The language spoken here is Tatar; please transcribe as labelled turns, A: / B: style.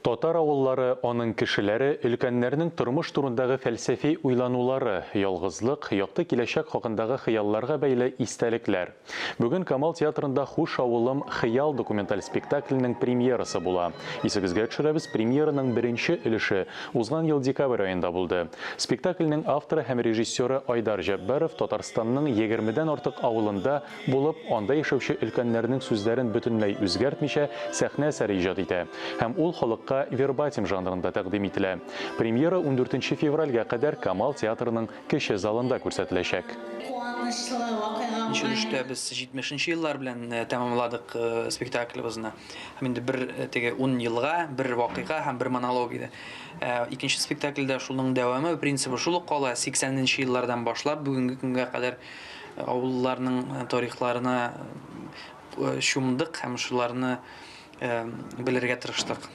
A: Татар авыллары, аның кешеләре, өлкәннәрнең тормыш турындагы фәлсәфи уйланулары, ялгызлык, якты киләчәк хакындагы хыялларга бәйле истәлекләр. Бүген Камал театрында Хуш авылым, хыял документаль спектакленең премьерасы була. Исегезгә төшерәбез, премьераның беренче өлеше узган ел декабрь аенда булды. Спектакльнең авторы һәм режиссеры Айдар Җәббаров Татарстанның егермедән артык авылында Булып, анда яшәүче өлкәннәрнең сүзләрен бөтенләй үзгәртмичә, сәхнә әсәре иҗат итә. Һәм ул халыкка вербатим жанрында тәкъдим ителә. Премьера ундүртенче февральгә кадәр Камал театрының кече залында күрсәтеләчәк.
B: Куанычлы вакыйга
C: Нче өлештә без 70 нче еллар белән тәмамладык спектаклебызны. Һәм инде бер теге ун елга бер вакыйга һәм бер монолог иде. Ә икенче спектакльдә шуның дәвамы, принцибы шул ук кала, 80 нче еллардан башлап бүгенге көнгә кадәр Авылларның тарихларына чумдык һәм шуларны белергә тырыштык.